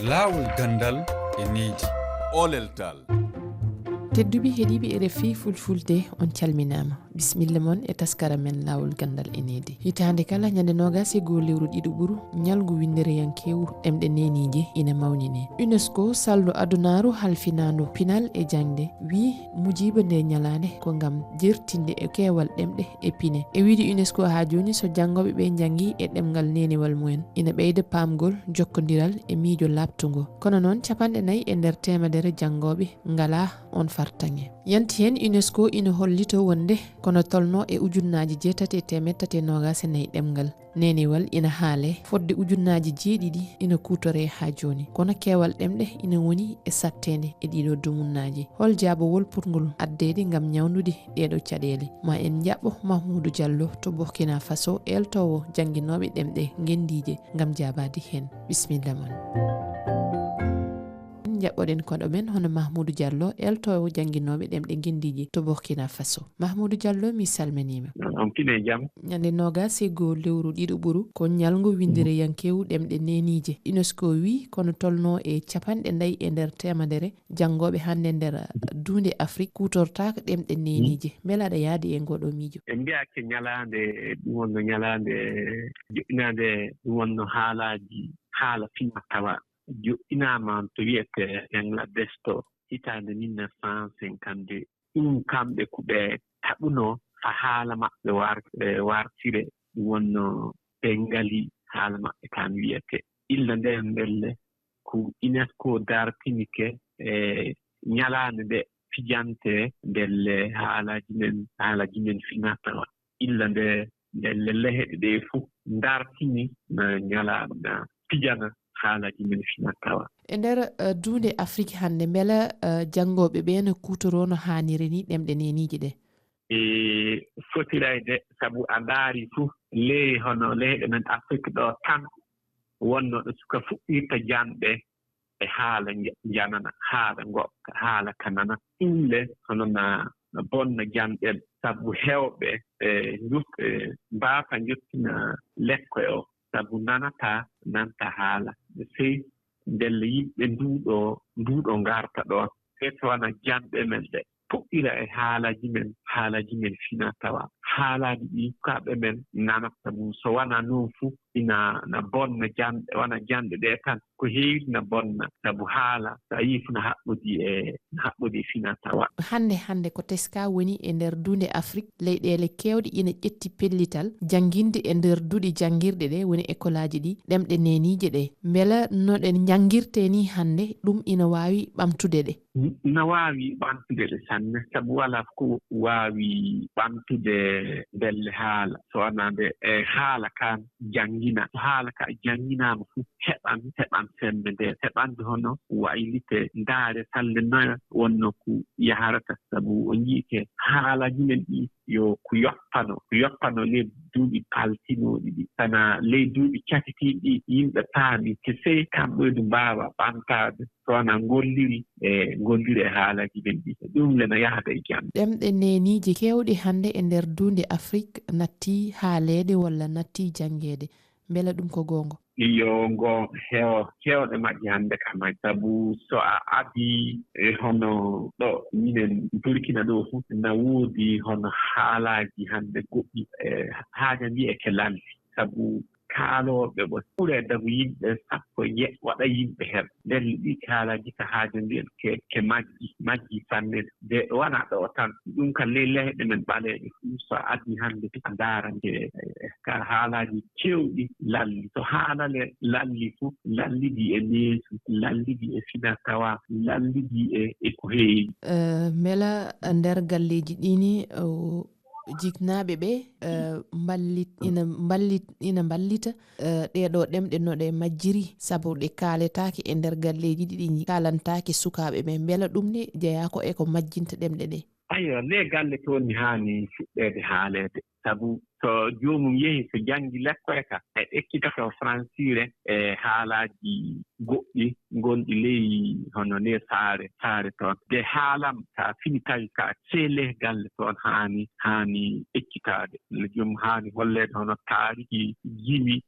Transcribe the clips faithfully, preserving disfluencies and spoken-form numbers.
Laawol ganndal e needi. Oleltal. Tedduɓe heɗiiɓe R F I Fulfulde, on calminaama. Bismilla mon e taskara men Laawol ganndal e needi. Hitaande kala, ñande noogas e goo lewru ɗiɗo ɓuru, ñalngu winndereyankeewu ɗemɗe neeniije ina mawninee. UNESCO, salndu adunaaru halfinaandu pinal e jaŋde, wii mujiiba nde ñalaande ko ngam jertinde e keewal ɗemɗe e pine. E wiyde UNESCO, haa jooni, so janngooɓe ɓe njanngi e ɗemngal neenewal mumen, ina ɓeyda paamgol, jokkondiral e miijo laaɓtungo. Kono noon, capanɗe nayi e nder teemedere janngooɓe ngalaa oon fartaŋŋe. Yanti heen, UNESCO ina hollitoo wonde ko no tolnoo e ujunnaaji jeetati e teemeɗɗe tati e noogas e nayi ɗemngal neenewal ina haalee, fotde ujunnaaji jeeɗiɗi ina kuutoree haa jooni. Kono keewal ɗemɗe ina woni e satteende e ɗiɗo dumunnaaji. Hol jaabawol potngol addeede ngam ñawndude ɗeeɗo caɗeele? Ma en njaɓɓo Mahmuudu Jallo to Burkina Faso, eeltoowo jannginooɓe ɗemɗe ngenndiije, ngam jaabaade heen. Bismilla mon. Njaɓɓoɗen koɗo men hono Mahmuudu Jallo, eeltoowo jannginooɓe ɗemɗe ngenndiije to Burkina Faso. Mahmuudu Jallo, mi salminiima. On pine jam. Ñande noogas e goo lewru ɗiɗo ɓuru ko ñalngu winndereyankeewu ɗemɗe neeniije. UNESCO wii ko no tolnoo e capanɗe nayi e nder teemedere janngooɓe hannde nder duunde Afrik kuutortaako ɗemɗe neeniije. Mbela aɗa yahdi e ngooɗo miijo? En mbiyaake ñalaande, ɗum wonno ñalaande joɗɗinaande, ɗum wonno haalaaji, haala fina tawa. Joɗɗinaama to wiyetee Bangladesh to hitaande mille neuf cent cinquante-deux. Ɗum kamɓe ko ɓe taɓunoo haa haala maɓɓe war-, e, wartire, ɗum wonno Bengali, haala maɓɓe kan wiyetee. Illa ndeen mbelle ko UNESCO dartinike e ñalaande nde fijante mbelle haalaaji men, haalaaji men fina tawa. Illa nde, nde le-, lehɗe ɗe fof ndartini na ñalaande na pijana haalaaji men fina tawa. E nder, eh, duunde Afrik hannde, mbela, eh, janngooɓe ɓe no kuutoroo no haaniri ni ɗemɗe neeniije ɗe? E fotirayde, sabu a ndaari fof, ley hono leyɗe men Afrik ɗo tan wonnoo ɗo suka fuɗɗirta janɗe e haala nja-, njanana, haala ngoɗka, haala ka nana. Ɗum le hono na, na bonna janɗe, sabu heewɓe e njot-, e mbaata njottina lekkoy o, sabu nanata, nanta haala. Sey ndelle yimɓe nduɗo, nduɗo ngarta ɗoon. Sey so wona janɗe men ɗe puɗɗira e haalaaji men, haalaaji men fina tawa. Haalaaji ɗi sukaaɓe men nanata, sabu so wona noon fu, ina, na bonna janɗe, wona janɗe ɗe tan. Ko heewi na bonna, sabu haala, so a yii fu na haɓɓodi e, na haɓɓodi e fina tawa. Hannde, hannde ko teska woni e nder duunde Afrik, leyɗeele keewɗe ina ƴetti pellital jannginde e nder duɗe janngirɗe ɗe, woni ekolaaji ɗi, ɗemɗe neeniije ɗe. Mbela no ɗe njanngirtee ni hannde, ɗum ina waawi ɓamtude ɗe? Na waawi ɓamtude ɗe sanne, sabu walaa ko waawi ɓamtude ndelle haala, so wonaa nde, e, haala kaan janngina. So haala ka jannginaama fof, heɓan, heɓan semmbe nde, heɓande hono waylite, ndaare salle noya wonno ko yahrata, sabu o njiyike haalaaji men ɗi yo ko yoppano, ko yoppano ley duuɓi paltinooɗi ɗi. Sana ley duuɓi catitiiɗi ɗi, yimɓe paami ke sey kamɓe ɗo mbaawa ɓamtaade, so wonaa ngolliri e ngolliri e haalaaji men ɗi. Ɗum le na yahda e jam. Ɗemɗe neeniije keewɗe hannde e nder duunde Afrik nattii haaleede walla nattii janngeede. Mbela ɗum ko goonga? Iyo, ngo heew-, heewɗe majje hannde kam hay. Sabu so a adii e hono ɗo minen Burkina ɗo fof, na woodi hono haalaaji hannde goɗɗi, e, haaju mbiyeke lalli. Sabu kaalooɓe ɓe ɓura e dagu yimɓe sappo e jeeɗiɗi, waɗa yimɓe her. Nden ɗi kaalaaji ka haaju mbiyeke, ke majji, majji sanne. De wona ɗo tan. Ɗum ka ley leyɗe men ɓaleeɓe fof, so a adii hannde a ndaara nde, e, ka haalaaji keewɗi lalli. So haala le lalli fof, lallidi e neesu, lallidi e fina tawa, lallidi e, e ko heewi. Eh, mbela nder galleeji ɗi ni, o, jiknaaɓe ɓe, eh, mballit-, ina mballit-, ina mballita, eh, ɗee ɗoo ɗemɗe no ɗe majjiri, sabu ɗe kaaletaake e nder galleeji ɗi, ɗi kaalantaake sukaaɓe ɓe. Mbela ɗum ne jeyaa ko e ko majjinta ɗemɗe ɗe? Aywa, nde galle toon ne haani fuɗɗeede haaleede. Sabu so joomum yehi, so janngi lekkoy ka, e ekkitata o fransiire e haalaaji goɗɗi ngonɗi ley hono nde saare, saare toon. De haalam, so a fini tawi ka sele galle toon haani, haani ekkitaade. Joom haani holleede hono taariki jimi,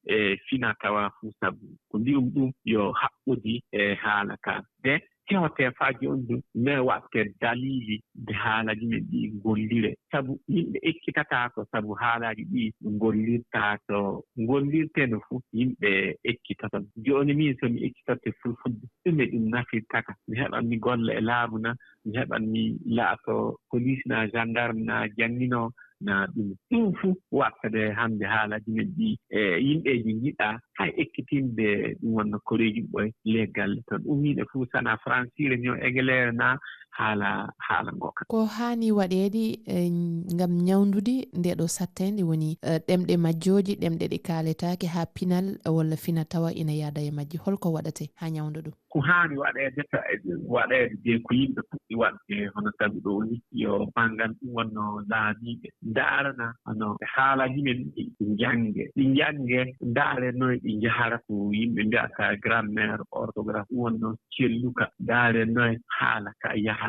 e fina tawa fuu, sabu ko mbi'um ɗum yo haɓɓodi e haala ka. De tewte faa jooni ɗum, mais waɗte daliili nde haalaaji men ɗi ngollire. Sabu yimɓe ekkitataako, sabu haalaaji ɗi ngollirtaako, ngollirteeno fuu, yimɓe ekkitoto. Jooni min, so mi ekkitoto e fulfulde, ɗume ɗum nafirta ka? Mi heɓan mi golla e laamu na, mi heɓan mi laato police na, gendarme na, jannginoo na, ɗum. Ɗum fuu waɗtade hannde haalaaji men ɗi, e yimɓeeji njiɗa hay ekkitinde ɗum wonno koreeji ɓoy le galle toon. Ɗum yimɓe fuu sana franchire ño egeleere na haala, haala ngo ka. Ko haani waɗeede, eh, ngam ñawndude nde ɗo satteende woni, eh, ɗemɗe majjooje, ɗemɗe ɗe kaaletaake haa pinal walla fina tawa ina yaada e majje. Holko waɗate haa ñawnda ɗum? Ko haani waɗeede, ta-, waɗeede de ko yimɓe puɗɗi waɗde, hono sabu ɗo ni, yo banngal ɗum wonno laamiiɓe ndaarana, hono haalaaji men ɗi njannge, ɗi njannge, ndaare noy ɗi njahara, ko yimɓe mbiyata grammaire, orthographe, ɗum wonno celluka, ndaare noy haala ka yahari,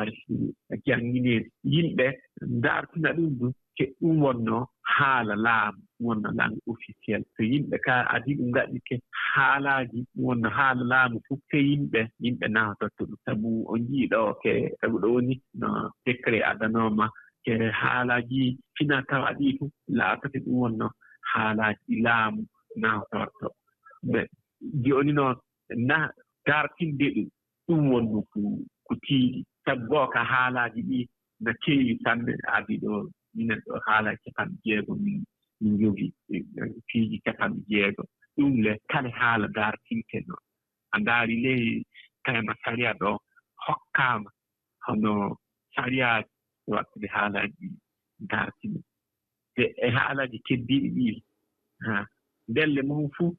jannginee yimɓe, ndaartina ɗum ɗum. Ke ɗum wonno haala laamu, ɗum wonno langue officielle. So yimɓe ka adii ɗum ngaɗi ke haalaaji, ɗum wonno haala laamu fof, ke yimɓe, yimɓe nawtorto ɗum. Sabu on njii ɗo ke, sabu ɗo woni no décret adanooma ke haalaaji fina tawa ɗi fof laatoto ɗum wonno haalaaji laamu nawtorto. Ɓe jooni noon na dartinde ɗum, ɗum wonno ko, ko tiiɗi. Sabu goo ka haalaaji ɗi na keewi sanne, adii ɗo minen ɗo haala capanɗe jeego min, min njogii, eh, piiji capanɗe jeego. Ɗum le kala haala dartinte noon. A ndaari ley kayma sariya ɗo hokkaama hono sariyaaji waɗtude haalaaji dartine. Te e haalaaji keddiiɗi ɗi, ha, ndelle mon fuu,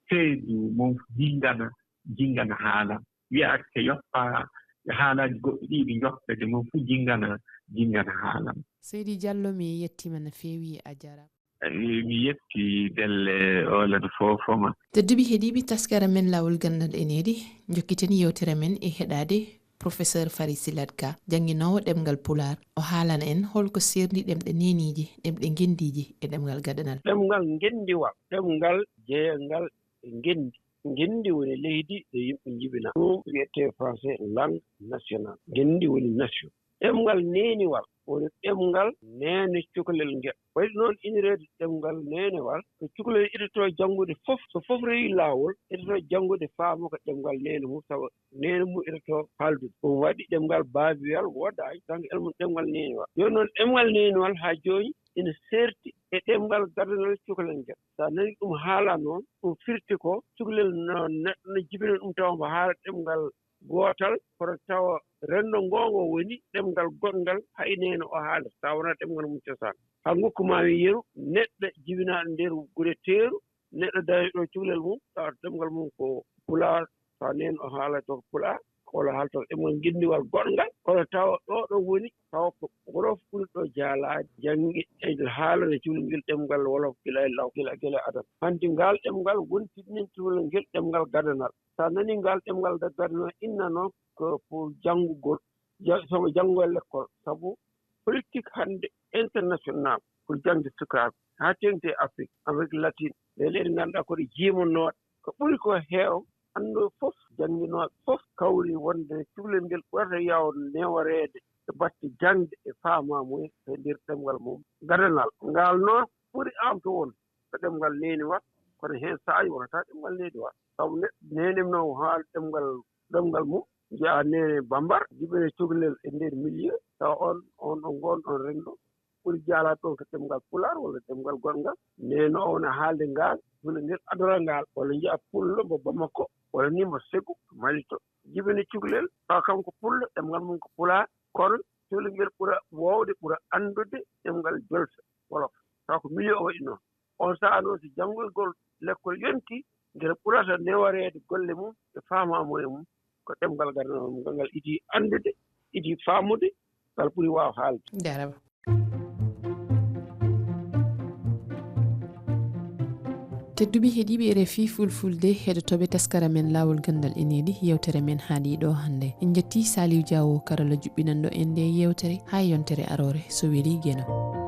seedu mon fuu jingana, jingana haala. Wiyaake yoppa e haalaaji goɗɗi ɗi, ɗi yoppa de mon fuu jingana, jingana haala. Seydi Diallo, mi yettiima no feewi, a jaaraama. Mi, mi yetti ndelle oolana foofoma. Tedduɓe heɗiiɓe taskara men Laawol Ganndal e Needi, njokkiten yewtere men e heɗaade Professeur Fari Silat Ka, jannginoowo ɗemngal Pulaar. O haalana en holko seerndi ɗemɗe neeniije, ɗemɗe ngenndiije e ɗemngal gadanal. Ɗemngal ngenndiwal, ɗemngal jeyangal e ngenndi. Ngenndi woni leydi ɗo yimɓe njibinaa. Ɗum wiyetee français langue nationale. Ngenndi woni nation. Ɗemngal neeniwal woni ɗemngal neene cukalel ngel. Waɗi noon inireede ɗemngal neenewal, ko cukalel itotoo janngude fof, so fof rewii laawol, itotoo janngude faamo ko ɗemngal neene mum, sabu neene mum itotoo haaldude. Ɗum waɗi ɗemngal baabiyal woodaani, tan ko elmu ɗemngal neeniwal. Jooni noon, ɗemngal neeniwal haa jooni ina seerti e ɗemngal gadanal cukalel ngel. So a nanii ɗum haala noon, ɗum firti ko cukalel no neɗɗo no jibina ɗum tawa mbo haala ɗemngal gootal, kono tawa renndo ngoongo woni ɗemngal goɗngal, hay neene o haalata, tawa wonaa ɗemngal mum cosaan. Haa ngokku maa mi yeru, neɗɗo jibinaaɗo nder gure teeru, neɗɗo dañi ɗo cukalel mum, tawa ɗemngal mum ko Pulaar, tawa neene o haalata ko Pulaar, walla haalata ko ɗemngal ngenndiwal goɗngal, kono tawa ɗo ɗo woni, tawa ko Wolof ɓuri ɗo jaalaade, janngi e haalana cukalel ngel ɗemngal Wolof gila e law, gila, gila e adana. Hanti ngal ɗemngal wonti ɗum cukalel ngel ɗemngal gadanal. So a nanii ngal ɗemngal gadanal, inna noon ko pour janngugol, ja-, sabu janngo e lekkol, sabu politique hannde international pour jaŋde sukaaɓe, haa teeŋti e Afrik, Amérique latine, ɗe leyɗe ngannduɗaa ko ɗe jiimanooɗe. Ko ɓuri ko heew, anndooɓe fof, jannginooɓe fof kawri wonde cukalel ngel ɓurata yaawde newareede e batte jaŋde e faamaamuya e nder ɗemngal mum gadanal. Ngal noon ɓuri aamto won ko ɗemngal neeniwal, kono heen saa'i wonata ɗemngal neeniwal. Sabu neɗɗo neenem noon haala ɗemngal, ɗemngal mum, njiyaa neene bambar, jibine cukalel e nder milieu, tawa on, on, on, ngon on renndo ɓuri jaalaade ɗon ko ɗemngal Pulaar walla ɗemngal goɗngal. Neene o wona haalde ngal, cukalel ngel adoral ngal, walla njiyaa pullo mbo Bamako, walla ni mbo Segu, Mali to. Jibine cukalel, tawa kanko pullo, ɗemngal mum ko Pulaar, kono cukalel ngel ɓura woowde, ɓura anndude ɗemngal Jolfe, Wolof. Tawa ko milieu o waɗi noon. On sahaa noon, so janngugol lekkol yonti, ngel ɓurata newareede golle mum e faamaamuya mum, ko ɗemngal gadanal mum, ngal ngal idii anndude, idii faamude, ngal ɓuri waaw haalde. Jaaraama. Tedduɓe heɗiiɓe R F I Fulfulde, heɗotooɓe taskara men Laawol Ganndal e Needi, yewtere men haaɗi ɗo hannde. En njettii Saliou Diawo, karalla juɓɓinanɗo en nde yewtere, haa yontere aroore, so welii Geno.